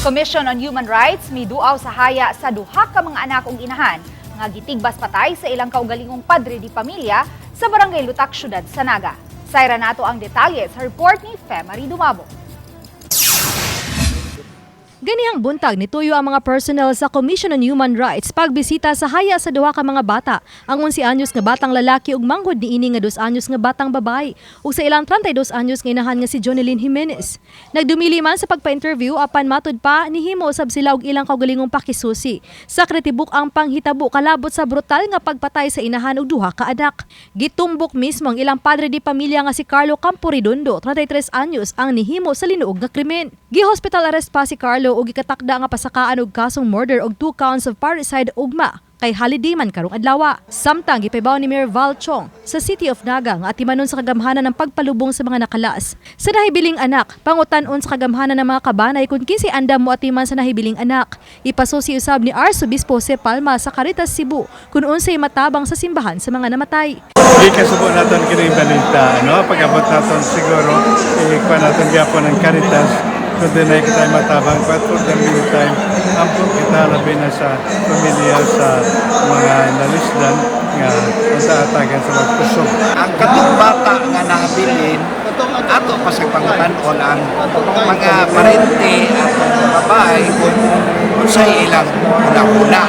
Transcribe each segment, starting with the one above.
Commission on Human Rights miduaw sa haya sa duha ka mga anak ug inahan nga gitigbas patay sa ilang kaugalingong padre di pamilya sa Barangay Lutak, Syudad sa Naga. Sayra nato ang detalye sa report ni Femary Dumabo. Ganihang buntag nituyo ang mga personnel sa Commission on Human Rights pagbisita sa haya sa duha ka mga bata. Ang 11 anyos nga batang lalaki ug manghod niini nga 2 anyos nga batang babae ug sa ilang 32 anyos nga inahan nga si Jonelyn Jimenez. Nagdumili man sa pagpa-interview, apan matud pa nihimo usab sila og ilang kaugalingong pakisusi. Sa kritibuk ang panghitabo kalabot sa brutal nga pagpatay sa inahan ug duha ka anak. Gitumbok mismo ang ilang padre di pamilya nga si Carlo Camporedondo, 33 anyos, ang nihimo sa linuog nga krimen. Gi-hospital arrest pa si Carlo ug gikatakda nga pasakaan og kasong murder og 2 counts of parricide ugma kay holiday man karong adlaw. Samtang gipahibaw ni Mayor Val Chong sa City of Naga nga atimanon sa kagamhanan ng pagpalubong sa mga nakalas. Sa nahibiling anak, pangutan-on sa kagamhanan ng mga kabanay kung kinsay andam mo atiman sa nahibiling anak. Ipasusi usab ni Arsobispo Jose Palma sa Caritas Cebu kung unsay matabang sa simbahan sa mga namatay. Di kasubo naton kini balita, no? Pag-abot naton siguro, ikuha naton gyapon ng Caritas, kung dunay kita matabang. But for the meantime, ampo kita labi na sa pamilya sa mga nalisdan nga unta atagan sa magkusog. Ang katong bata nga nahabilin, ato pa sa pangutan-on ang mga parente atong babae kung unsay ilang huna-huna,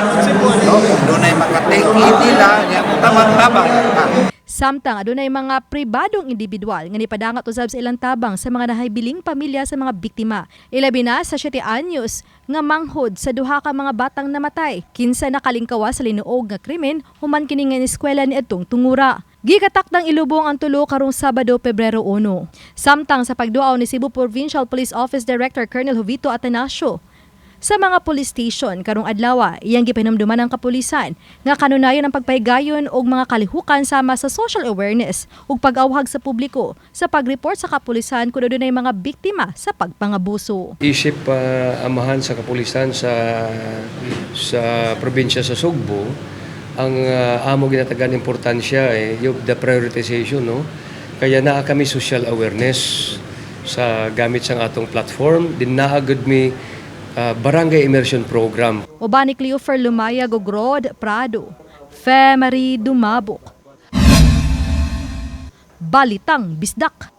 no? Kung dunay maka-take in nila nya, tabang-tabang ta. Samtang adunay mga pribadong individual nga nipadangat usab sa ilang tabang sa mga nahibiling pamilya sa mga biktima. Ilabi na sa 7 anyos nga manghod sa duha ka mga batang namatay kinsa nakalingkawa sa linuog nga krimen human kini nga eskwela ni adtong tungura. Gikatakdang ilubong ang tulo karong Sabado, Pebrero 1. Samtang sa pagduaw ni Cebu Provincial Police Office Director Colonel Jovito Atanasio sa mga police station karong adlaw, iyang gipanumduman ang kapulisan nga kanunayon ang pagpahigayon og mga kalihukan sama sa social awareness ug pag-awhag sa publiko sa pag-report sa kapulisan kung adunay mga biktima sa pagpangabuso. Isip amahan sa kapulisan sa probinsya sa Sugbo, ang amo ginatagan importansya eh, yung the prioritization, no? Kaya naa kami social awareness sa gamit sang atong platform din, naa gud mi barangay immersion program. Uban ni Cleofer Lumaya ug Rod Prado. Femary Dumabok. Balitang Bisdak.